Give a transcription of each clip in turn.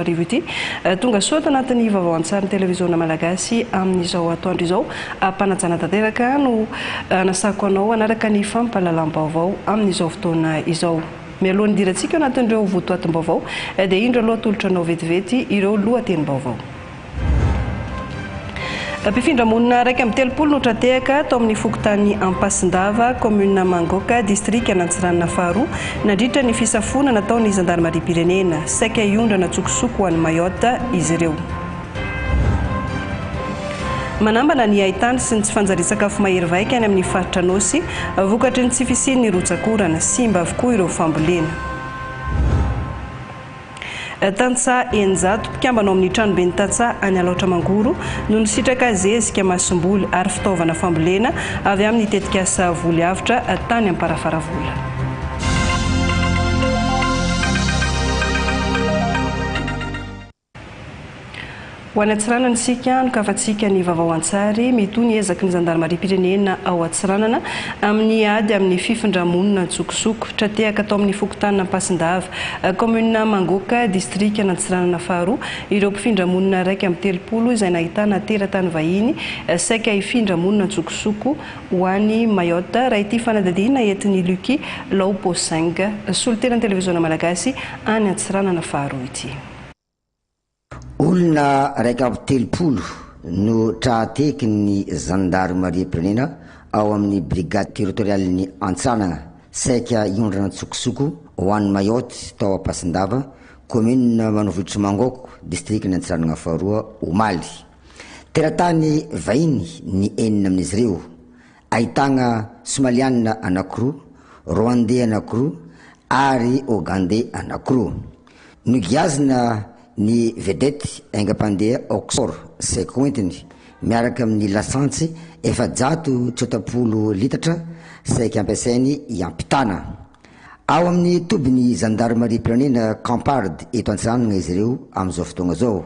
Arivo ity. Tonga soa ato anatin'ny vaovao an-tsarin'ny televiziona malagasy amin'izao atoandro izao. Am-panajana tanteraka no anasako anao hanaraka ny fampahalalam-baovao amin'izao fotoana izao. Mialohan'ny hidirantsika ao anatin'ireo votoatim-baovao dia indro aloha atolotra anao vetivety ireo lohatenim-baovao. Mpifindra monina 31 no tra-tehaka tao amin'ny fokontany Ampasindava, kaominina Mangoka, distrikan'Antsiranana faharoa, nandritra ny fisafoana nataon'ny zandarimariam-pirenena. Saika hiondrana an-tsokosoko ho any Mayotte izy ireo. Manambana ny haintany sy ny tsy fanjarian-tsakafo mahery vaika any amin'ny faritra Anôsy, vokatry ny tsy fisian'ny rotsak'orana. Simba avokoa ireo fambolena. Tantsaha 600, mpikambana ao amin'ny tranoben'ny tantsaha any Alaotra Mangoro no nisitraka zezika, masomboly ary fitaovana fambolena avy amin'ny tetikasa Voly Avotra tany Amparafaravola. Ho any Antsiranana isika, nokafantsika ny vaovao an-tsary, mitohy ny ezaky ny zandarimariam-pirenena ao Antsiranana amin'ny ady amin'ny fifindra-monina an-tsokosoko. Tra-tehaka tao amin'ny fokontanin'Ampasindava, kaominina Mangoaka, distrikan'Antsiranana faharoa, ireo mpifindra monina 31 izay nahitana teratany vahiny saika hifindra monina an-tsokosoko ho any Mayotte, raha ity fanadihadiana entin'i Lucky Lauposeng, solontenan'ny televiziona malagasy any Antsiranana faharoa ity. Olona 31 no tra-tehaky ny zandarimariam-pirenena ao amin'ny brigade territorialin'i Antsiranana saika hiondrana an-tsokosoko ho any Mayotte tao Ampasindava, kaominina ambanivohitr'i Mangoako, distrikan'i Antsiranana faharoa, omaly. Teratany vahiny ny enina amin'izy ireo, ahitana Somalianina anankiroa, Rwandais anankiroa ary Ogandais anankiroa. Nogiazina ny vedette haingam-pandeha Oxor saika hoentiny miaraka amin'ny lasantsy 480 litatra saika ampiasainy hiampitana. Ao amin'ny tobin'ny zandarimariam-pirenena Campard eto Antsiranana izy ireo amin'izao fotoana izao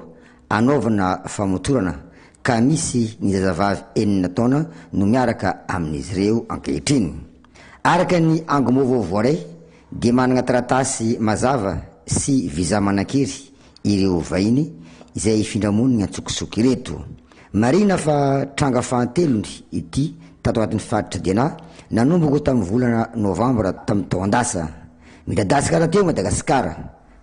anaovana famotorana ka misy ny zazavavy enina taona no miaraka amin'izy ireo ankehitriny. Araka ny angom-baovao voaray dia manana taratasy mazava sy visa manan-kery ireo vahiny izay hifindra monina an-tsokosoko ireto. Marihina fa tranga fahatelony ity tato anatin'ny faritra Diana nanomboka tamin'ny volana novambra tamin'ny taon-dasa. Midadasika rahateo Madagasikara.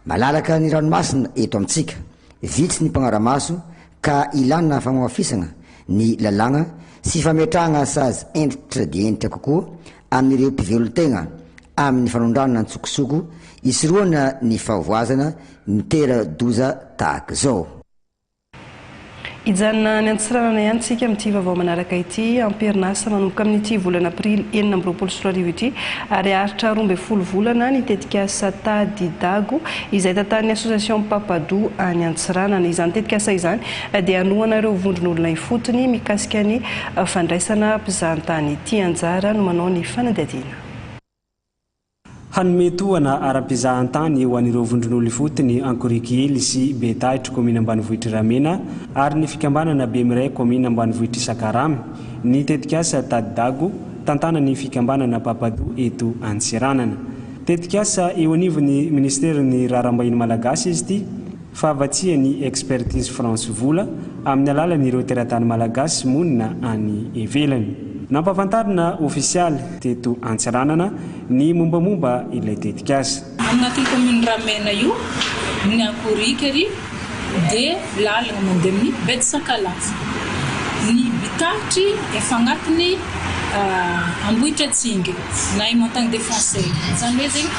Malalaka ny ranomasina eto amintsika. Vitsy ny mpanara-maso ka ilana fanamafisana ny lalàna sy fametrahana sazy hentitra dia hentitra kokoa amin'ireo mpivelon-tegna amin'ny fanondranana an-tsokosoko hisorohana ny fahavoazana mitera-doza tahaka izao. Hijanona any Antsiranana ihany isika amin'ity vaovao manaraka ity. Am-perinasa manomboka amin'ity volana aprily 2026 ity ary haharitra 12 volana ny tetikasa Tady Dago izay tantanin'ny Association Papadou any Antsiranana. Izany tetikasa izany dia hanohana ireo vondron'olona ifotony mikasika ny fandraisana mpizahantany. Tianjara no manao ny fanadihadiana. Hanome tohana ara-pizahantany ho an'ireo vondron'olo ifotony Ankorikihely sy Betahitry kaominina ambanivohitr'i Ramena ary ny fikambanana Bemiray kaominina ambanivohitr'i Sakaramy ny tetikasa Tady Dago tantanan'ny fikambanana Papadou eto Antsiranana. Tetikasa eo anivon'ny minisiteran'ny Raharaham-bahiny malagasy izy ity. Fa vatsian'ny Expertise France vola amin'ny alalan'ireo teratany malagasy monina any ivelany. Nampahafantarina ofisialy teto Antsiranana ny mombamomba ilay tetikasa. Agnatin'ny commune Ramena io, ny Ankorika ary dia lalagna mandeha amin'ny Bety Sakalava. Ny Bitaritry efa agnatin'ny Ambohitratsingy na i Montagne des Français. Izany hoe zegny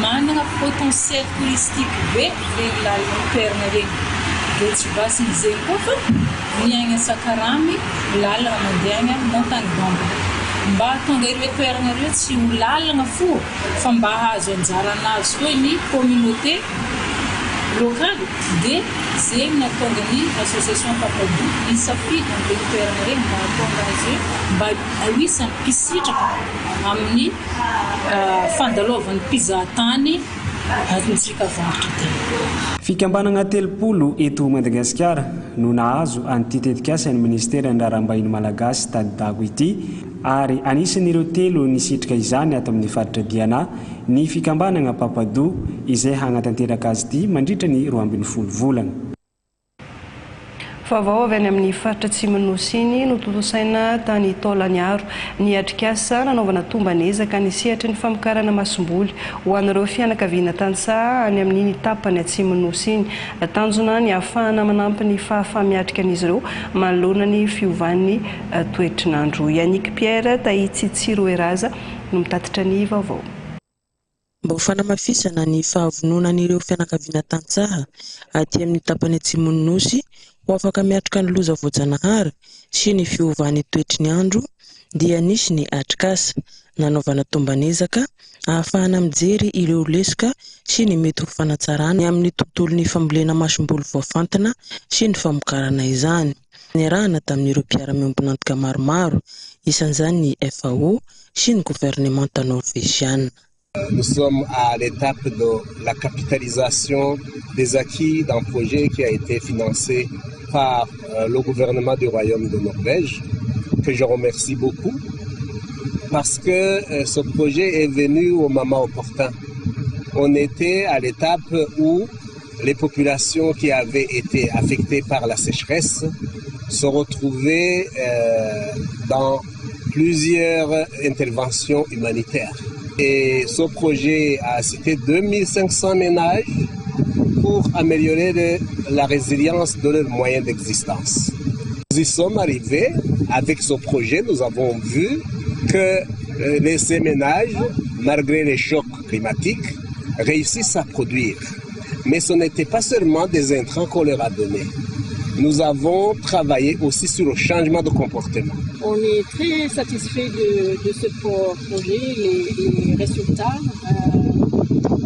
managna potentiel touristique be regny lalagna toeragna regny. Dia tsy basin'izegny koa fa ny agny Sakaramy lalagna mandeha agny amin'ny Montagne d'Ambre. Mba hahatonga ireo toeragna ireo tsy ho lalagna fo fa mba hahazo anjara anazy koa ny communauté locale dia zegny nahatonga ny association Papadou nisafidy an'iregny toeragna regny mba hahatonga azy hoe mba ho isan'ny mpisitraka amin'ny fandalovan'ny mpizahatany antsika avaratra aty. Fikambanana 30 eto Madagasikara no nahazo an'ity tetikasan'ny minisiteran'ny Raharaham-bahiny malagasy Tady Dago ity ary anisan'ireo telo nisitrika izany ato amin'ny faritra Diana. ny fikambanana Papadou izay hanatanteraka azy ity mandritra ny 12 volana. Vaovao avy any amin'ny faritra Atsimon'ny Nosy iny notontosaina tany Taolagnaro ny atrikasa nanaovana tomban'ezaka ny sehatry ny famokarana masomboly ho an'ireo fianakaviana tantsaha any amin'iny tapany Atsimon'ny Nosy iny. Tanjona ny hahafahana manampy ny fahafaha-miatrika an'izy ireo manoloana ny fiovan'ny toetrin'andro. Yannick Pierre Tahitsy Tsiroeraza no mitatitra ny vaovao. Mba ho fanamafisana ny fahavononan'ireo fianakaviana tantsaha aty amin'ny tapany atsimon'ny Nosy ho afaka miatrika ny loza voajanahary sy ny fiovan'ny toetry ny andro dia nisy ny atrikasa nanaovana tomban'ezaka ahafahana mijery ireo lesoka sy ny mety ho fanatsarana ny amin'ny tontolon'ny fambolena masomboly voafantina sy ny famokarana izany. Niarahana tamin'ireo mpiara-miombon'antoka maromaro, isan'izany ny FAO sy ny governemanta norveziana. Nous sommes à l'étape de la capitalisation des acquis d'un projet qui a été financé par le gouvernement du Royaume de Norvège, que je remercie beaucoup, parce que ce projet est venu au moment opportun. On était à l'étape où les populations qui avaient été affectées par la sécheresse se retrouvaient dans plusieurs interventions humanitaires. Et ce projet a cité 2500 ménages pour améliorer la résilience de leurs moyens d'existence. Nous y sommes arrivés avec ce projet, nous avons vu que ces ménages, malgré les chocs climatiques, réussissent à produire. Mais ce n'était pas seulement des intrants qu'on leur a donnés. Nous avons travaillé aussi sur le changement de comportement. On est très satisfait de ce projet, les résultats.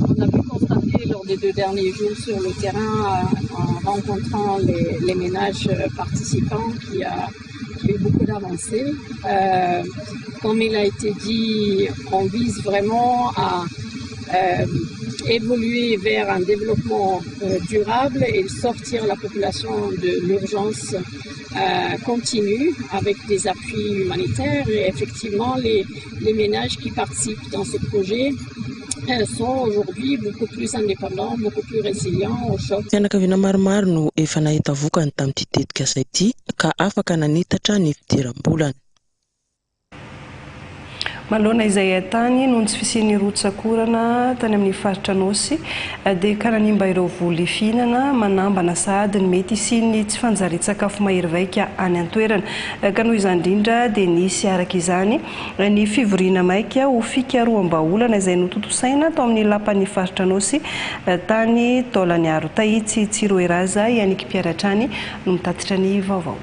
On a pu constater lors des 2 derniers jours sur le terrain, en rencontrant les ménages participants, qu'il y a eu beaucoup d'avancées. Comme il a été dit, on vise vraiment à évoluer vers un développement durable et sortir la population de l'urgence continue avec des appuis humanitaires. Et effectivement, les ménages qui participent dans ce projet sont aujourd'hui beaucoup plus indépendants, beaucoup plus résilients au choc. Fianakaviana maromaro no efa nahita vokany tamin'ity tetikasa ity ka afaka nanitatra ny fidiram-bolany. Manoloana izay haintany noho ny tsy fisian'ny rotsak'orana tany amin'ny faritra Nosy dia ka nanimba ireo voly fihinana manambana sahady ny mety hisian'ny tsy fanjarian-tsakafo mahery vaika any an-toerana. Ka noho izany indrindra dia nisy araka izany ny fivoriana maika ho fikaroham-bahaolana izay notontosaina tao amin'ny lapan'ny faritra Nosy tany Taolagnaro. Tahitsy Tsiroeraza, Yannick Pierre hatrany no mitatitra ny vaovao.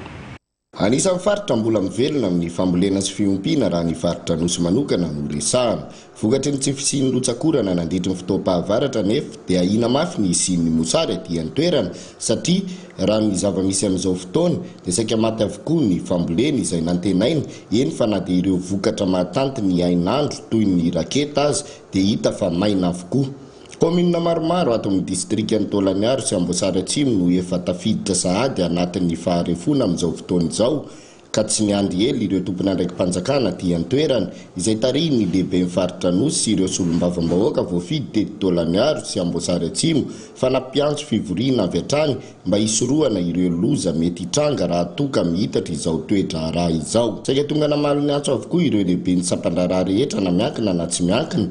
Anisan'ny faritra mbola mivelona amin'ny fambolena sy fiompiana raha ny faritra Nosy manokana no resahana. Vokatry ny tsy fisian'ny rotsak'orana nandritry ny fotoam-pahavaratra nefa dia ahiana mafy ny hisian'ny mosary aty an-toerana satria raha ny zava-misy amin'izao fotoana dia saika maty avokoa ny fambolena izay nantenaina, eny fa na dia ireo vokatra mahatanty ny hainandro toy ny raketa aza dia hita fa maina avokoa. Kaominina maromaro ato amin'ny distrikan'i Taolagnaro sy Amboasary Atsimo no efa tafiditra sahady anatin'ny faharefoana amin'izao fotoana izao ka tsy niandry ela ireo tompon'andraiki-panjakana aty an-toerana izay tarihin'ny lehiben'ny faritra Nosy sy ireo solombavambahoaka voafidy teto Taolagnaro sy Amboasary Atsimo fa nampiantso fivoriana avy hatrany mba hisorohana ireo loza mety hitranga raha toa ka mihitatra izao toe-draharaha izao. Saika tonga namaly ny antso avokoa ireo lehiben'ny sampan-draharaha rehetra na miankina na tsy miankina.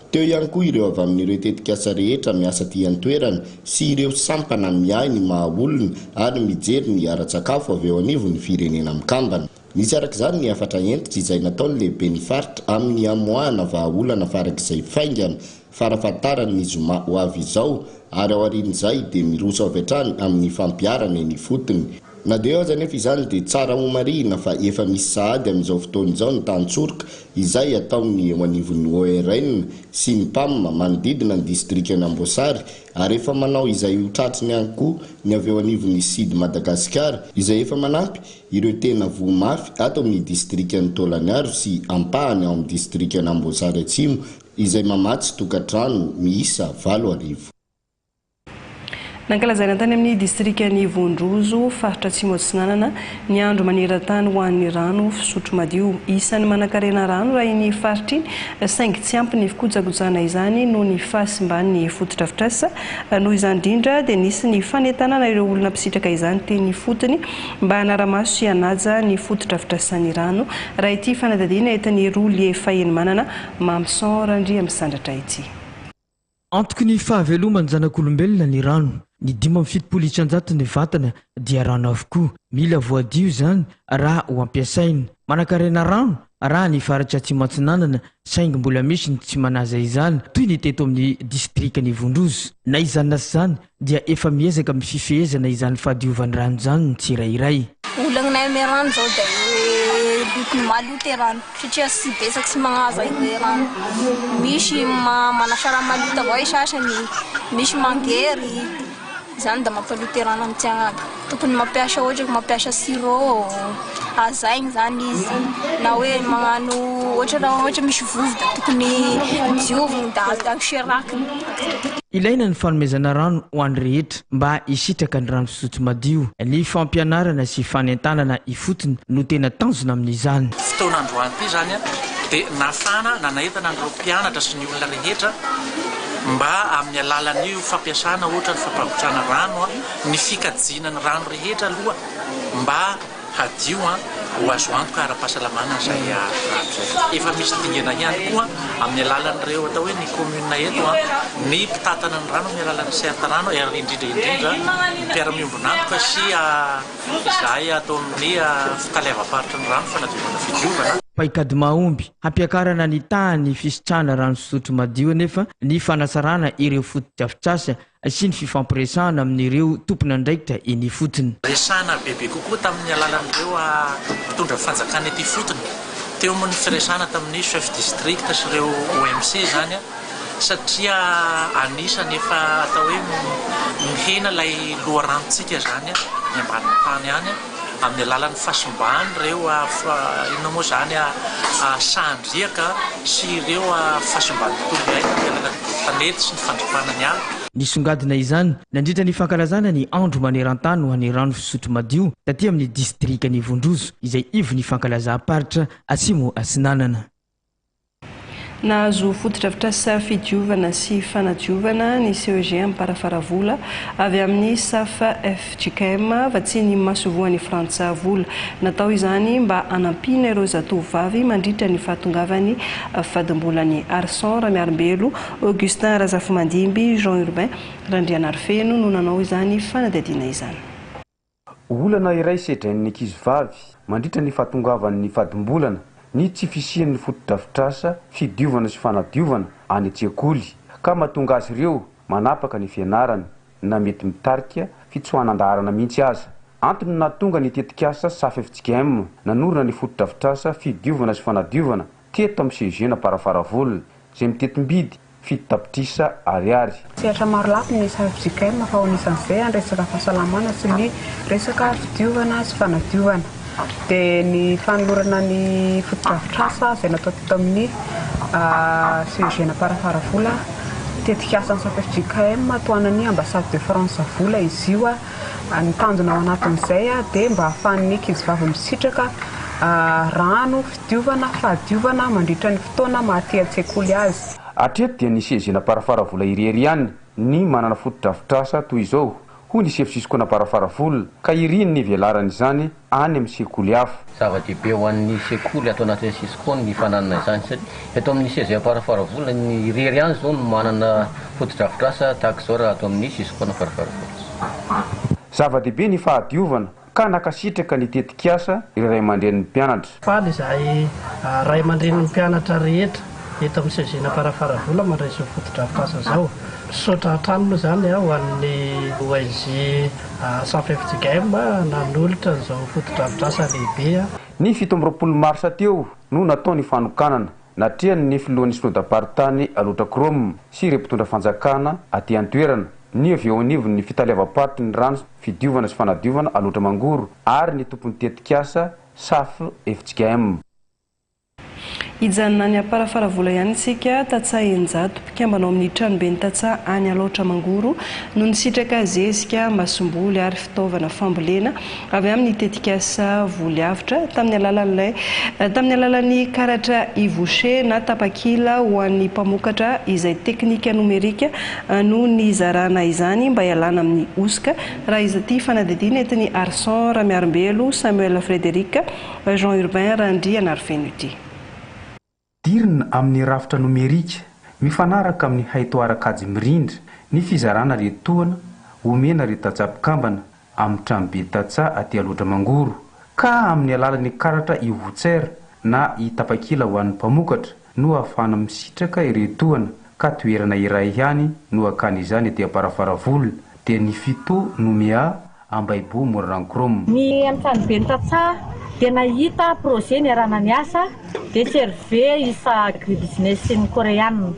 Teo ihany koa ireo avy amin'ireo tetikasa rehetra miasa aty an-toerana sy ireo sampana miahy ny maha olona ary mijery ny ara-tsakafo avy eo anivon'ny firenena mikambana. Nisy araka izany ny hafatra hentitra izay nataon'ny lehiben'ny faritra amin'ny hamoahana vahaolana farak'izay faingana farafahatarany ny zoma ho avy izao ary aorian'izay dia miroso avy hatrany amin'ny fampiharana eny ifotony. Na dia eo aza anefa izany dia tsara homarihina fa efa misy sahady amin'izao fotoana izao ny tantsoroka izay ataon'ny eo anivon'ny ORN sy ny PAM manodidina ny distrikan'Amboasary ary efa manao izay ho tratriny ihany koa ny avy eo anivon'ny SID Madagasikara izay efa manampy ireo tena voa mafy ato amin'ny distrikan'i Taolagnaro sy ampahany ao amin'ny distrikan'Amboasary Atsimo izay mamatsy tokantrano miisa 8000. Nankalazaina tany amin'ny distrikan'i Vondrozo, faritra Atsimo Atsinanana, ny andro maneran-tany ho an'ny rano fisotro madio. Isan'ny manankarena rano raha iny faritra iny, saingy tsy ampy ny fikojakojana izany noho ny fahasimban'ny fotodrafitrasa. Noho izany indrindra dia nisy ny fanentanana ireo olona mpisitraka izany teny ifotony mba hanara-maso sy hanaja ny fotodrafitrasan'ny rano, raha ity fanadihadiana entin'i Rolie Fahenomanana Mamison Randriamisandratra ity. Antoky ny fahaveloman'ny zanak'olombelona ny rano. Ny 75 isan-jaton'ny vatana dia rano avokoa. Mila voadio izany raha ho ampiasaina. Manankarena rano raha ny faritra Atsimo Atsinanana saingy mbola misy ny tsy manaja izany toy ny teto amin'ny distrikan'i Vondrozo. Na izany na tsy izany dia efa miezaka amin'ny fifehezana izany fahadiovan'ny rano izany ny tsirairay. Olagnay ame rano zao de hoe lokony maloto e rano satria sy betsaky sy magnaza e rano, misy manasa raha maloto avao e sasany, misy mangery, zany da mampaloto e rano amitiagna aby, tokony mampiasa ohatra hoe mampiasa sirop, azaigny zany izy na hoe magnano ohatra raha ohatra misy vovo da tokony diovigny da asia rakiny. Ilaina ny fanomezana rano ho an'ny rehetra mba hisitraka ny rano fisotro madio. Ny fampianarana sy fanentanana ifotony no tena tanjona amin'izany. Fotoana androany ity izany dia nafana nanaentana an'ireo mpianatra sy ny olona rehetra mba amin'ny alalan'io fampiasana ohatra ny fampangotrahana rano, ny fikajiana ny rano rehetra aloha mba hadio ho azo antoka ara-pahasalamana izay rano izay. Efa misy dingana ihany koa amin'ny alalan'ireo atao hoe ny commune eto, ny mpitantana ny rano amin'ny alalan'ny CERT rano ary indrindra indrindra ny mpiara-miombon'antoka sy izahay ato amin'ny fitaleavam-paritry ny rano fanadiovana fidiovana. Paikady mahomby hampiakarana ny tahan'ny fisitrahana rano fisotro madio anefa ny fanatsarana ireo fotodrafitrasa sy ny fifampiresahana amin'ireo tompon'andraikitra eny ifotony. Resahana bebe kokoa tamin'ny alalan'ireo mpitondra fanjakana ety ifotony. Teo moa ny firesahana tamin'ny chef district sy ireo OMC izany satria anisany efa atao hoe mihena ilay loharanontsika izany ny ambanin'ny tany any. amin'ny alalan'ny fahasimban'ireo inona moa izany sahan-driaka sy ireo fahasimban'ny tontolo iainana amin'ny alalan'ny doro tanety sy ny fandripahana ny ala. Nisongadina izany nandritra ny fankalazana ny Andro maneran-tany ho an'ny rano fisotro madio taty amin'ny distrikan'i Vondrozo izay ivon'ny fankalazam-paritra Atsimo Atsinanana. Nahazo fotodrafitrasa fidiovana sy fanadiovana ny CEG Amparafaravola avy amin'ny Safa fjkm vatsian'ny masoivohon'i Frantsa vola. Natao izany mba hanampiana ireo zatovovavy mandritra ny fahatongavan'ny fadimbolany. Arson Ramiarimbelo, Augustin Razafimandimby, Jean Urbain Randrianarifeno no nanao izany fanadihadiana izany. Olana iray sedrain'ny ankizivavy mandritra ny fahatongavan'ny fadimbolana ny tsy fisian'ny fotodrafitrasa fidiovana sy fanadiovana any an-tsekoly ka mahatonga azy ireo manapaka ny fianarany na mety mitarika fitsoahan-daharana mihitsy aza. Antony nahatonga ny tetikasa Safefjkm nanorina ny fotodrafitrasa fidiovana sy fanadiovana teto amin'ny CEG Amparafaravola izay mitetim-bidy 7 tapitrisa ariary. Sehatra maro lafy ny SAFJKM fa ho anisan'izay ny resaka fahasalamana sy ny resaka fidiovana sy fanadiovana. Dia ny fanolorana ny fotodrafitrasa izay natao teto amin'ny CEG Amparafaravola, tetikasan'ny SAFJKM tohanan'ny Ambassade de France vola izy io. Ny tanjona ao anatin'izay dia mba ahafahan'ny ankizivavy misitraka rano, fidiovana, fahadiovana mandritra ny fotoana maha aty an-tsekoly azy. Hatreto dia ny CEG Amparafaravola irery ihany ny manana fotodrafitrasa toy izao, hoy ny sefo Cisco Amparafaravola, ka iriny ny hivelaran'izany any amin'ny sekoly hafa. Zava-dehibe ho an'ny sekoly ato anatin'ny Cisco ny fananana izany satria eto amin'ny CEG Amparafaravola ny irery ihany izao no manana fotodrafitrasa tahaka izao raha ato amin'ny Cisco Amparafaravola. Zava-dehibe ny fahadiovana ka nankasitraka ny tetikasa ireo ray aman-drenin'ny mpianatra. Faly izahay ray aman-drenin'ny mpianatra rehetra eto amin'ny CEG Amparafaravola mandray izao fotodrafitrasa izao. Misaotra hatrany moa izany ho an'ny ONG Saf fjkm nanolotra an'izao fotodrafitrasa lehibe. Ny 27 marsa teo no natao ny fanokanana, natrehan'ny filohan'ny synodam-paritany Alaotra Chrome sy ireo mpitondra fanjakana aty an-toerana, ny avy eo anivon'ny fitaleavam-paritry ny rano fidiovana sy fanadiovana Alaotra Mangoro ary ny tompon'ny tetikasa Saf fjkm. Hijanona any Amparafaravola ihany isika, tantsaha 600 mpikambana ao amin'ny tranoben'ny tantsaha any Alaotra Mangoro no nisitraka zezika, masomboly ary fitaovana fambolena avy amin'ny tetikasa Voly Avotra tamin'ny alalan'ilay tamin'ny alalan'ny karatra e-voucher na tapakila ho an'ny mpamokatra izay teknika nomerika no nizarana izany mba hialana amin'ny hosoka raha izy fanadihadiana entin'i Arson Ramiarimbelo, Samuel Frederic, Jean Urbain Randrianariveno ity. Dirina amin'ny rafitra nomerika mifanaraka amin'ny haitao ara-kajy mirindra ny fizarana ireo tohana omena ireo tantsaha mpikambana amin'ny tranobe tantsaha aty Alaotra Mangoro ka amin'ny alalan'ny karatra e-voucher na e-tapakila ho an'ny mpamokatra no ahafahana misitraka ireo tohana ka toerana iray ihany no hakana izany aty Amparafaravola dia ny Fito Nouméa Ambaibo Moraranchrome. Ny amin'ny tranoben'ny tantsaha dia nahita projet niarahana niasa dia Serve isa agribusiness sy ny koreana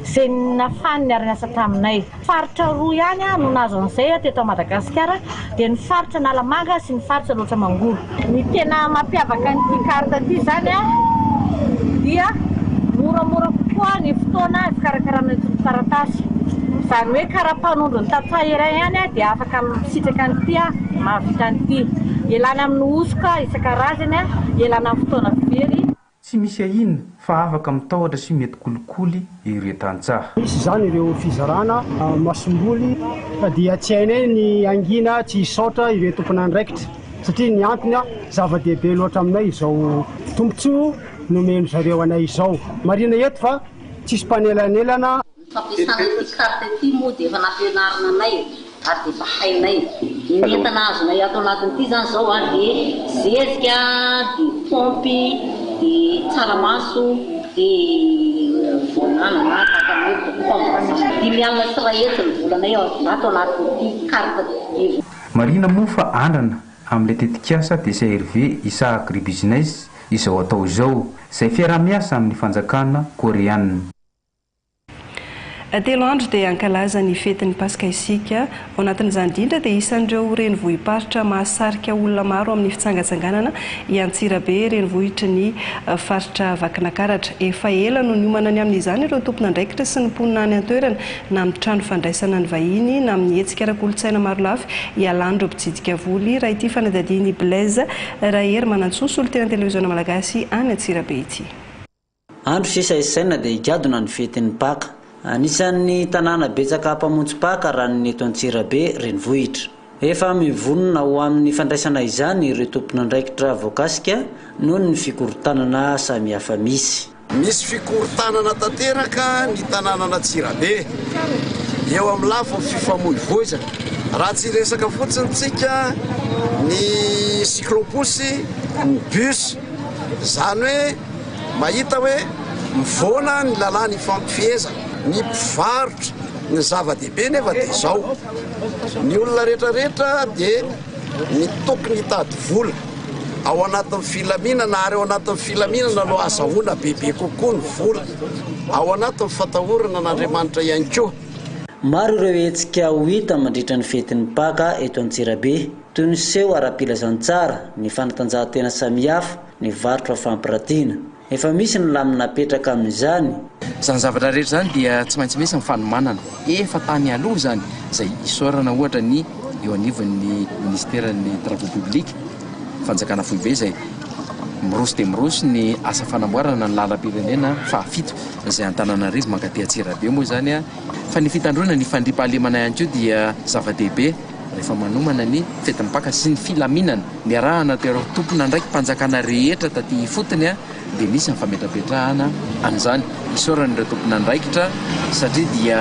izay nafany niara-niasa taminay. Faritra roa ihany no nahazo an'izay teto Madagasikara dia ny faritra Analamanga sy ny faritra Alaotra Mangoro. Ny tena mampiavaka an'ity carte ity izany dia moramora kokoa ny fotoana fikarakarana itony taratasy. Izany hoe kara-panondron'ny tantsaha iray ihany dia afaka misitraka an'ity, mahavita an'ity. Ialana amin'ny hosoka isan-karazany, ialana amin'ny fotoana very. Tsy misy ahiana fa afaka mitahotra sy mety kolikoly ireo tantsaha. Misy izany ireo fizarana masomboly fa dia tsy hainay ny hangina tsy hisaotra ireo tompon'andraikitra satria ny antony zava-dehibe loatra aminay izao tombontsoa nomen-dry zareo anay izao. Marihina eto fa tsisy mpanelanelana. Ny fampiasana ity carte ity moa dia efa nampianarina anay ary dia efa hainay. Ny entana azonay ato anatin'ity izany izao dia zezika, dia paompy, dia tsaramaso, dia voanana na tahaka ny hoe concombre izany. 105 ny volanay ato anatin'ity carte ity. Marihina moa fa andrana amin'ilay tetikasa DCRV Isa Agribusiness izao atao izao, izay fiaraha-miasa amin'ny fanjakana Koreana. Telo andro dia hankalaza ny fetin'ny Paska isika. Ao anatin'izany indrindra dia isan'ireo renivohi-paritra mahasarika olona maro amin'ny fitsangatsanganana i Antsirabe, renivohitry ny faritra Vakinakaratra. Efa ela no niomana ny amin'izany ireo tompon'andraikitra sy ny mponina any an-toerana, na amin'ny trano fandraisana ny vahiny, na amin'ny hetsika ara-kolontsaina marolafy hialan'ireo mpitsidika voly, raha ity fanadihadian'i Blaise Raherimanantsoa, solontenan'ny Televiziona Malagasy any Antsirabe ity. Andro sisa isaina dia higadona ny fetin'ny Paka. Anisan'ny tanàna betsaka mpamonjy Paka raha ny eto Antsirabe renivohitra. Efa mivonona ho amin'ny fandraisana izany ireo tompon'andraikitra voakasika noho ny fikorontanana samihafa misy. Misy fikorontanana tanteraka ny tanànan'Antsirabe eo amin'ny lafiny fifamoivoizana. Raha tsy hiresaka fotsiny tsika ny cyclo-pousse, ny bus, izany hoe Mahita hoe mivoana ny lalàna ifampifehezana, ny mpivarotra, ny zava-dehibe nefa dia izao, ny olona rehetra rehetra dia ny tokony hitady vola ao anatin'ny filaminana ary ao anatin'ny filaminana no azahoana bebe kokoa ny vola, ao anatin'ny fatahorana an'Andriamanitra ihany koa. Maro ireo hetsika ho hita mandritra ny fetin'ny Paka eto Antsirabe, toy ny seho ara-pilazantsara, ny fanatanjahantena samihafa, ny varotra fampiratiana. Efa misy ny lamina apetraka amin'izany. Izany zavatra rehetra izany dia tsy maintsy misy ny fanomanana efa tany aloha izany, izay isaorana ohatra ny eo anivon'ny minisiteran'ny Travaux publics, fanjakana foibe izay miroso dia miroso ny asa fanamboarana ny lalam-pirenena fahafito izay Antananarivo mankaty Antsirabe moa izany, fa ny fitandroana ny fandriampahalemana ihany koa dia zava-dehibe. Rehefa manomana ny fetin'ny Paka sy ny filaminana niarahana teo ireo tompon'andraiki-panjakana rehetra taty ifotony dia nisy ny fametrapetrahana an'izany. Isaorana ireo tompon'andraikitra satria dia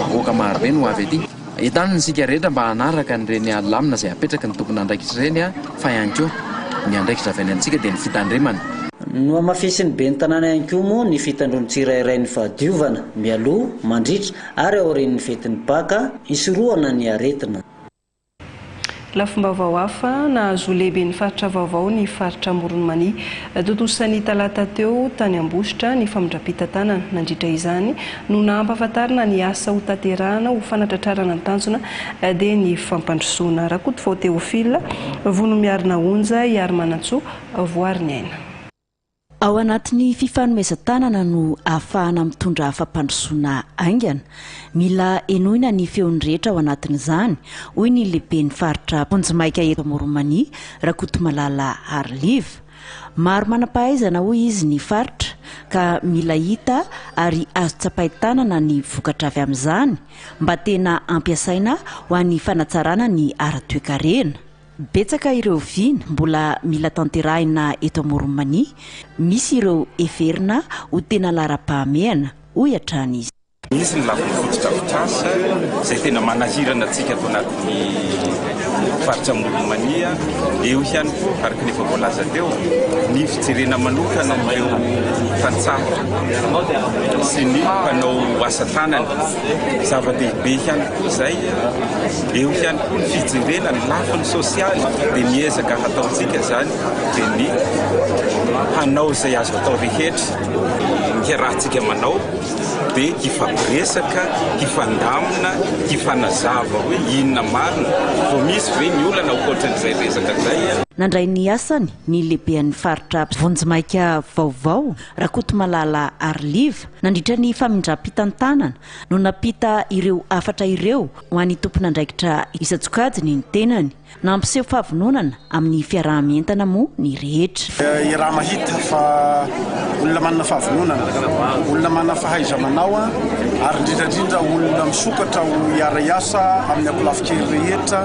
vahoaka marobe no avy aty. Entanina isika rehetra mba hanaraka an'ireny lamina izay apetraky ny tompon'andraikitra ireny fa ihany koa ny andraikitra avy any amintsika dia ny fitandremana. Nohamafisin'ny ben'ny tanàna ihany koa moa ny fitandroan'ny tsirairay ny fahadiovana mialoha, mandritra ary aorian'ny fetin'ny Paka, hisorohana ny aretina. Lafim-baovao hafa, nahazo lehiben'ny faritra vaovao ny faritra Amoron'i Mania. Tontosa ny talata teo tany Ambositra ny famindram-pitantanana. Nandritra izany no nahampahafantarina ny asa hotanterahana ho fanatratrarana ny tanjona dia ny fampandrosoana. Rakotovao Théophile, Vonomiarina Onja, Iharimanantsoa, Voariniaina. Ao anatin'ny fifanomezan-tanana no ahafahana mitondra fampandrosoana haingana. Mila henoina ny feon'ny rehetra ao anatin'izany, hoy ny lehiben'ny faritra vonjimaika eto Amoron'i Mania, Rakotomalala Hariliva. Maro manam-pahaizana, hoy izy, ny faritra ka mila hita ary azo tsapain-tanana ny vokatra avy amin'izany mba tena hampiasaina ho an'ny fanatsarana ny ara-toekarena. Betsaka ireo vina mbola mila tanterahina eto Amoron'i Mania, misy ireo heverina ho tena laharam-pahamehana, hoy hatrany izy. Misy ny lafiny fotodrafitrasa izay tena manahirana antsika ato anatin'ny faritra Amoron'i Mania. Eo ihany koa, araka ny efa voalaza teo, ny fijerena manokana an'ireo tantsaha sy ny mpanao asa tanana. Zava-dehibe ihany koa izay. Eo ihany koa ny fijerena ny lafiny sosialy dia ny ezaka hataontsika izany dia ny hanao izay azo atao rehetra ny hiarahantsika manao dia hifampiresaka, hifandamina, hifanazava hoe inona marina, vao misy ve ny olana ankoatran'izay resaka izay. Nandray ny asany ny lehiben'ny faritra vonjimaika vaovao, Rakotomalala Hariliva, nandritra ny famindram-pitantanana no nampita ireo hafatra ireo ho an'ny tompon'andraikitra isan-tsokajiny ny tenany. Nampiseho fahavononana amin'ny fiaraha-mientana moa ny rehetra. Iaraha-mahita fa olona manana fahavononana, olona manana fahaiza-manao ary indrindra indrindra olona misokatra ho hiara-hiasa amin'ny ankolafin-kery rehetra,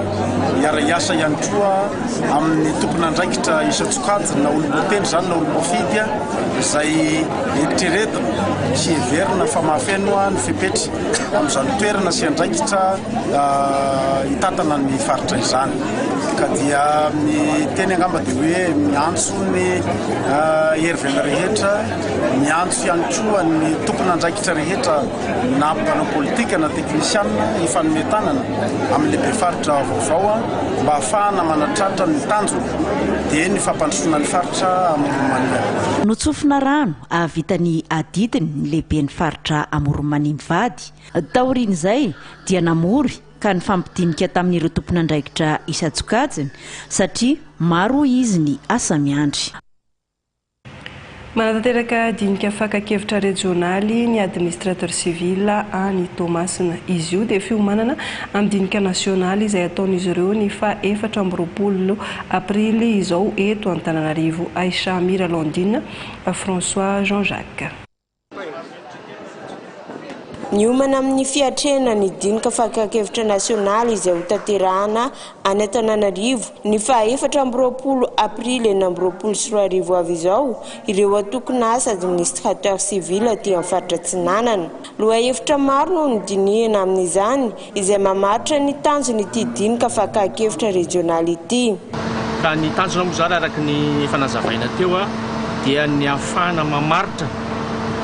hiara-hiasa ihany koa amin'ny tompon'andraikitra isan-tsokajiny na olom-boatendry izany na olom-boafidy izay eritreretina sy heverina fa mahafeno ny fepetra amin'izany toerana sy andraikitra hitantana ny faritra izany. Ka dia ny teny angamba dia hoe miantso ny hery velona rehetra, miantso ihany koa ny tompon'andraikitra rehetra na mpanao politika na teknisianina hifanome tanana amin'ny lehibe faritra vaovao mba hahafahana manatratra ny tanjona dia ny fampandrosoana ny faritra Amoron'i Mania. Notsofina rano hahavita ny adidiny ny lehiben'ny faritra Amoron'i Mania mivady. Taorian'izay dia namory ka nifampidinika tamin'ireo tompon'andraikitra isan-tsokajiny satria maro hoy izy ny asa miandry. Manatanteraka dinika fakan-kevitra rejionaly ny Administrateur civil any Toamasina. Izy io dia fiomanana amin'ny dinika nasionaly izay hataon'izy ireo ny faha 24 aprily izao eto Antananarivo. Aisha Mira Landine, François Jean Jacques. Miomana amin'ny fiatrehana ny dinika fakan-kevitra nasionaly izay hotanterahana any Antananarivo ny faha 24 aprily 2026 avy izao ireo antokon'asa administrateur civil aty amin'ny faritra Atsinanana. Lohahevitra maro no nodinihina amin'izany izay mamaritra ny tanjon'ity dinika fakan-kevitra rejionaly ity. Ka ny tanjona moa izany araka ny efa nazavaina teo dia ny ahafahana mamaritra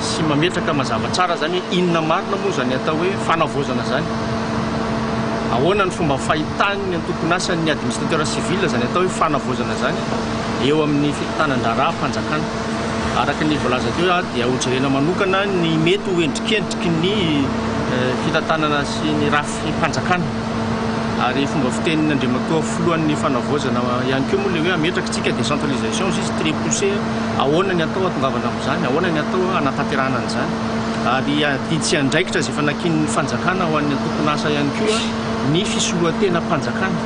sy mametraka mazava tsara izany hoe inona marina moa izany atao hoe fanavaozana izany. Ahoana ny fomba fahitan'ny antokon'asan'ny administrateur civil izany atao hoe fanavaozana izany eo amin'ny fitantanan-draharaham-panjakana. Araka ny voalaza teo dia hojerena manokana ny mety ho endrikendriky ny fitantanana sy ny rafi-panjakana. Ary fomba fitenin' Andriamatoa Filohan'ny Fanavaozana ihany koa moa ilay hoe hametraka isika décentralisation hozy izy très poussé, ahoana ny atao hahatongavana amin'izany, ahoana ny atao hanatanterahana an'izany. Ary adidy sy andraikitra izay efa nankinin'ny fanjakana ho an'ny antokon'asa ihany koa ny fisoloantenam-panjakana.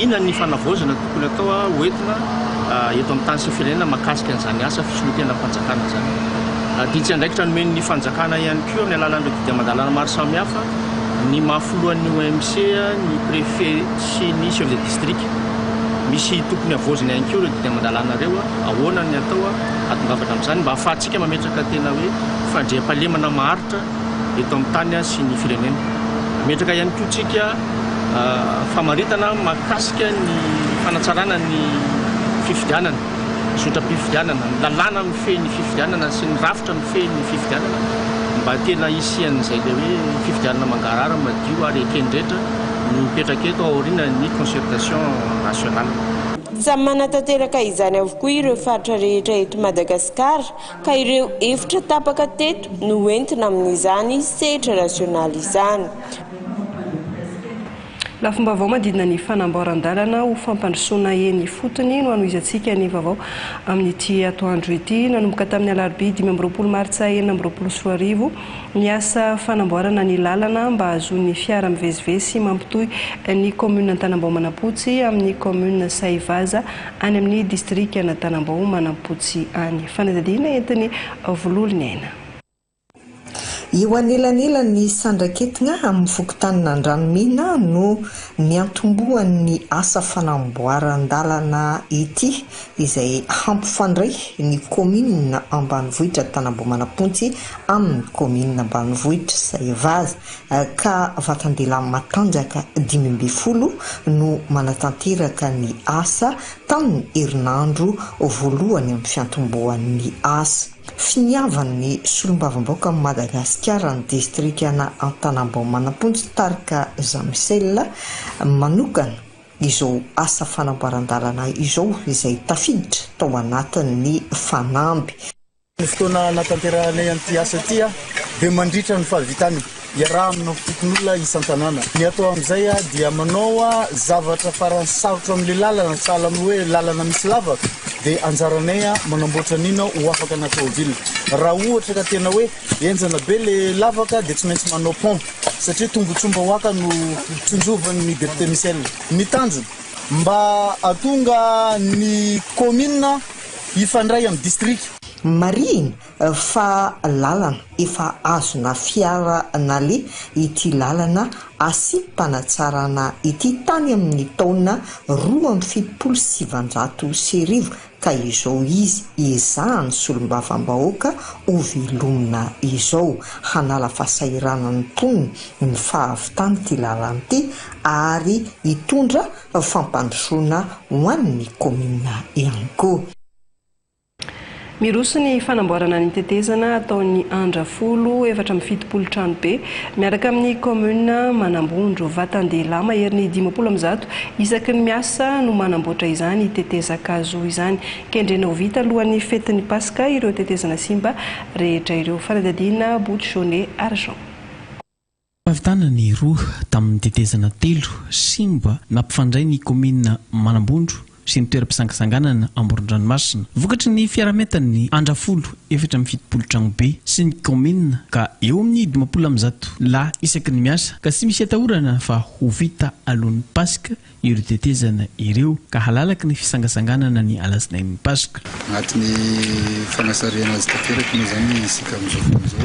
Inona ny fanavaozana tokony atao hoentina eto amin'ny tany sy ny firenena mahakasika an'izany asa fisoloantenam-panjakana izany. Adidy sy andraikitra nomen'ny fanjakana ihany koa amin'ny alalan'ireo didy aman-dalàna maro samihafa ny maha filohan'ny OMC, ny préfet sy ny chef de district. Misy tokony havaozina ihany koa ireo didy aman-dalàna ireo, ahoana ny atao hahatongavana amin'izany mba hahafahantsika mametraka tena hoe fandriampahalemana maharitra eto amin'ny tany sy ny firenena. Hametraka ihany koa tsika famaritana mahakasika ny fanatsarana ny fifidianana, ny zotram-pifidianana, ny lalàna mifehy ny fifidianana sy ny rafitra mifehy ny fifidianana mba tena hisian'izay ilay hoe fifidianana mangarahara, madio ary eken'ny rehetra no mipetraka eto aorian'ny concertation nationale. Samy manatanteraka izany avokoa ireo faritra rehetra eto Madagasikara ka ireo hevitra tapaka teto no hoentina amin'izany sehatra nasionaly izany. Lafim-baovao manodidina ny fanamboaran-dalana ho fampandrosoana eny ifotony no hanohizantsika ny vaovao amin'ity atoandro ity. Nanomboka tamin'ny alarobia 25 martsa 2026 ny asa fanamboarana ny lalana mba hahazoan'ny fiara mivezivezy sy mampitohy ny kaominina Antanambao Manampotsy amin'ny kaominina Sahivaza any amin'ny distrikan'Antanambao Manampotsy any. Fanadihadiana entin'i Vololoniaina. Eo anelanelan'ny Sandraketigna amin'ny fokontanin'Andranomena no niantombohan'ny asa fanamboaran-dalana ity izay hampifandray ny kaominina ambanivohitra Tanambomanampontsy amin'ny kaominina ambanivohitra Sahevaza ka vatan-dehilahy matanjaka 15 no manatanteraka ny asa tamin'ny herinandro voalohany amin'ny fiantombohan'ny asa. Finiavan'ny solombavambaokan'i Madagasikara ny distrikana Antanambao Manampontsy Tarika Jean Michel manokana izao asa fanamboaran-dalana izao izay tafiditra tao anatin'ny fanamby. Ny fotoana anatanterahanay an'ity asa ity dia mandritra ny fahavitany iaraha-aminao fokonolona isan-tanàna. Ny atao amin'izay dia manao zavatra farany sarotra amin'ilay lalana, sahala amin'ny hoe lalana misy lavaka, dia anjaranay manamboatra an'iny ho afaka anaty tômôbila. Raha ohatra ka tena hoe henjana be ilay lavaka dia tsy maintsy manao pont satria tombontsoam-bahoaka no tsinjovan'ny député Michel. Ny tanjona, mba hahatonga ny kaominina hifandray amin'ny distrika. Marihina fa lalana efa azona fiara naleha ity lalana asiam-panatsarana ity tany amin'ny taona 1972 ka izao izy ezahan'ny solombavambahoaka ho velomina izao hanala fahasahiranan'ny mponina ny fahavitan'ity lalana ity ary hitondra fampandrosoana ho an'ny kaominina ihany koa. Miroso ny fanamboarana ny tetezana ataon'ny Andra folo, 74 tranobe, miaraka amin'ny kaominina Manambondro. Vatan-dehilahy maherin'ny 150 isaky ny miasa no manamboatra izany tetezan-kazo izany. Kendrena ho vita alohan'ny fetin'ny Paska ireo tetezana simba rehetra ireo. Fanadihadiana Bout Jaune Argent. Fahavitana ny roa tamin'ny tetezana telo simba nampifandray ny kaominina Manambondro sy ny toeram-pisangasanganana amoron-dranomasina. Vokatry ny fiaraha-mientan'ny Andrafolo 74 tragnobe sy ny kaominina ka eo amin'ny 150 lahy isaky ny miasa ka tsy misy atahorana fa ho vita alohan'ny Paska ireo tetezana ireo ka halalaky ny fisangasanganana ny alatsinain'ny Paska. Anatin'ny fanasarihana azy tanteraka moa izany isika amin'izao fotoana izao,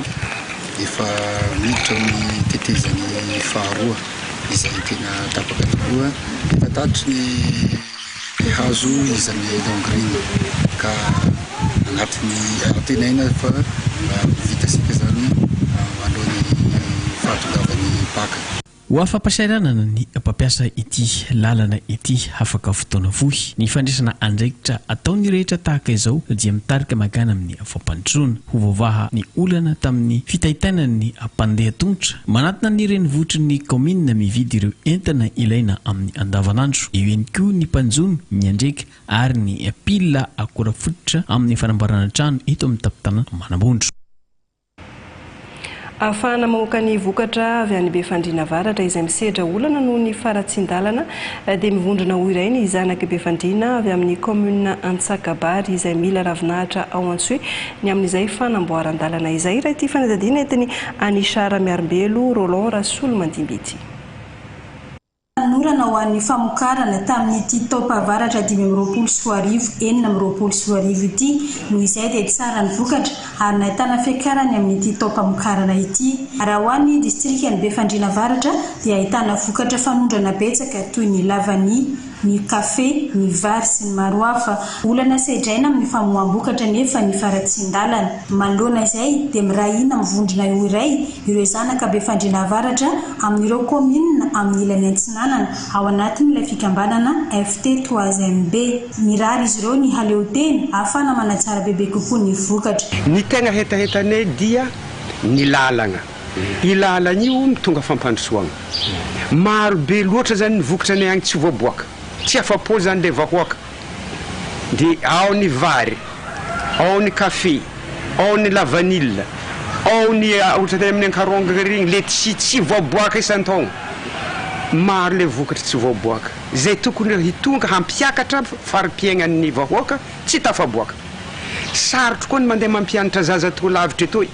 efa miditra amin'ny tetezany faharoa izay tena tapaka tokoa, efa tatry ny hazo izy amin'ny longue ring ka anatin'ny antenaina fa ho vitantsika izany alohan'ny fahatongavan'ny Paka. Ho afa-pahasahiranana ny mpampiasa ity lalana ity afaka fotoana fohy. Ny fandraisana andraikitra ataon'ny rehetra tahaka izao dia mitarika mankany amin'ny fampandrosoana. Ho voavaha ny olana tamin'ny fitaintainan'ny mpandeha tongotra manatona ny renivohitry ny kaominina mividy ireo entana ilaina amin'ny andavanandro. Eo ihany koa ny mpanjono miandriaka ary ny mpila akora fototra amin'ny fanamboarana trano eto amin'ny tampon-tanàna Manambondro. Ahafahana mamoaka ny vokatra avy any Befandriana Avaratra izay misedra olana noho ny faharatsian-dalana dia mivondrona ho iray ny zanak'i Befandriana avy amin'ny kaominina Antsakabary izay mila ravinahitra ao Antsohihy ny amin'izay fanamboaran-dalana izay raha ity fanadihadiana entin'i Anisha Ramiarimbelo Roland Rasolomandimby ity. Fanorana ho an'ny famokarana tamin'ity taom-pahavaratra 2025 2026 ity. Noho izay dia tsara ny vokatra ary nahitana fiakarany amin'ity taom-pamokarana ity. Raha ho an'ny distrikan'i Befandriana Avaratra dia ahitana vokatra fanondrana betsaka toy ny lavania, ny kafe, ny vary sy ny maro hafa. Olana sedraina amin'ny famoaham-bokatra anefa ny faharatsian-dalana. Manoloana izay dia miray hina mivondrona ho iray ireo zanaka Befandriana Avaratra amin'ireo kaominina amin'ny ilany antsinanana ao anatin'ilay fikambanana FT Trois MB. Mirary izy ireo ny haleotena ahafahana manatsara bebe kokoa ny vokatra. Ny tegna hetahetanay dia ny lalagna. Io lalagna io mitondra fampandrosoagna. Maro be loatra zany ny vokatranay agny tsy voaboaka. Tsy afa-po zany le vahoaka. Dia ao ny vary, ao ny kafe, ao ny lavanila, ao ny ohatra tany amin'ny Ankaronga regny le tsy tsy voaboaka isan-taogno. Maro le vokatry tsy voaboaka. Izay tokony hitonga hampiakatra fari-piaignan'ny vahoaka tsy tafaboaka. Sarotro koa ny mandeha mampianatra zaza toa lavitra etoy.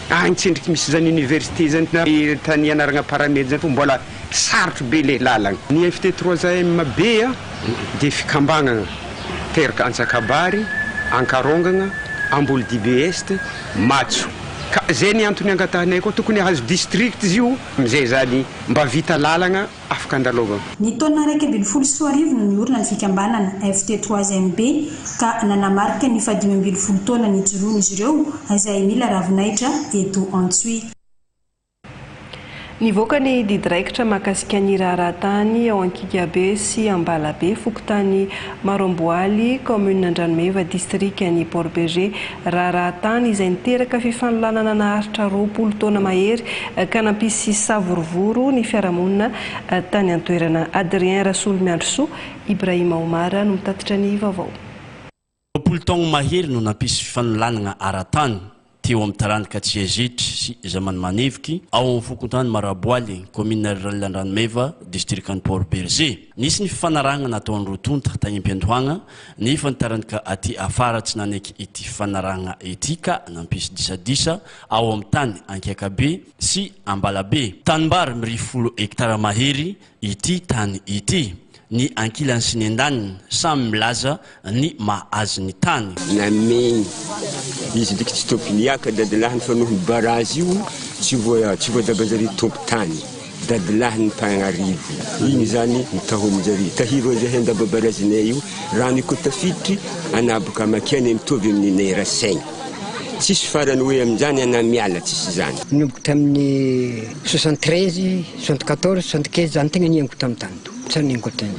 Agny tsendriky misy zany université zany na tany ianaragna paramed zany fô mbola sarotro be le lalagna. Ny FT trois AM be dia fikambagnana teraka Antsakabary, Ankarongagna, Ambolodibe Est, Matso. Ka zay ny antony angatahanay koa tokony hahazo district izy io amizay zany mba vita lalagna afaka andalôvagna. Ny taona 2011 no niorina ny fikambanana FT trois MB ka nanamarika ny fahadimy ambin'ny folo taona nijoroany izy ireo izay mila ravinahitra eto Antsohihy. Nivoaka ny didy raikitra mahakasika ny raharaha tany ao Ankigabe sy Ambalabe, fokontany Maroamboaly, commune Andranomeva, distrikan'i Port Bergé. Raharaha tany izay niteraka fifanolanana naharitra 20 taona mahery ka nampisy savorovoro ny fiarahamonina tany an-toerana. Adrien Rasolomiandrosoa, Ibrahim Omar no mitatitra ny vaovao. 20 taogno mahery no nampisy fifanolanana ara-tany teo amin'ny taranaka Tsiazitry sy Zamanimaneviky ao amin'ny fokontany Maraboaly, commune rurale Andranomeva, distrikan'i Port Bergé. Nisy ny fifanarahana nataon'ny roa tonta tany am-piandohana, nefa ny taranaka aty afara tsy nanaiky ity fifanarahana ity ka nampisy disadisa ao amin'ny tany Ankiakabe sy Ambalabe. Tanimbary mirify 10 hektara mahery ity tany ity. Ny ankilany sy ny andaniny samy milaza ny maha azy ny tany. Namegny izy ndraiky tsy tompony iaka dadilahiny fa noho ny barazy io tsy voa tsy voadaban-jare tompon-tany dadilahiny mpagnarivo igny zany ny tahomin-jare tahiro an'izay handaba barazinay io rano io koa tafiditry anaboka amakiany mitovy amin'ny nay rasaigny tsisy farany hoe amin'izany ana miala tsisy zany. Nanomboka tamin'ny 73, 74, 75 zany tegna niaingo tamin'ny tany to. Tsara niaingo tany.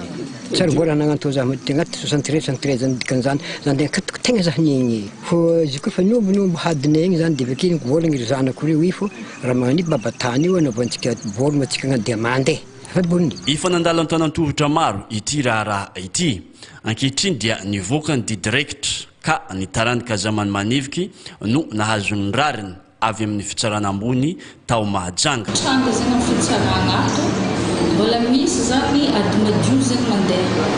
Tsara mbola nagnantao za agnaty 73, 73 zany dikan'izany zany tegna katoko tegna za niaigny. Fô izy koa fa niombo hadinay igny zany de avy ake nivolagna ry zanako reo i fô raha magnan'io baba tany io anaovantsika baolina antsika agnano diamande e. Fa bonne. Efa nandalo an-tanan-tohitra maro ity raharaha ity. Ankehitriny dia nivoaka ny didy raikitra ka ny taranaka Zamanimaneviky no nahazo ny rariny avy amin'ny fitsarana ambony tao Mahajanga. Tranga zegny amin'ny fitsaragna ato, mbola misy zany ady madio zegny mandeha,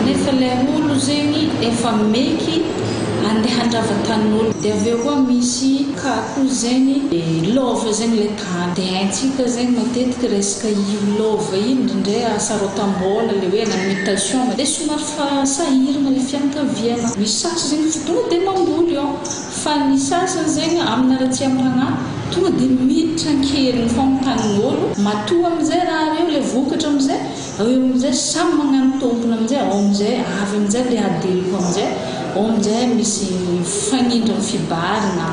nefa le olo zegny efa meky andeha handrava tanin'olo, de avy eo koa misy cas koa zegny lova zegny le tany, de haintsika zegny matetiky resaka io lova io indraindray asarotam-bola le hoe hagnano mutation de somary fa sahiragna le fianakaviagna, misy sasany zegny fa tonga de mamboly ao. Fa ny sasany zegny amina raha tsy amragna tonga de miditra ankeriny fô am tanin'olo, matoa amizay raha reo le vokatra amizay, eo amizay samy magnano tompony amizay, ao amizay avy amizay le ady heloko amizay, ao amizay misy mifagnindry am fibarigna,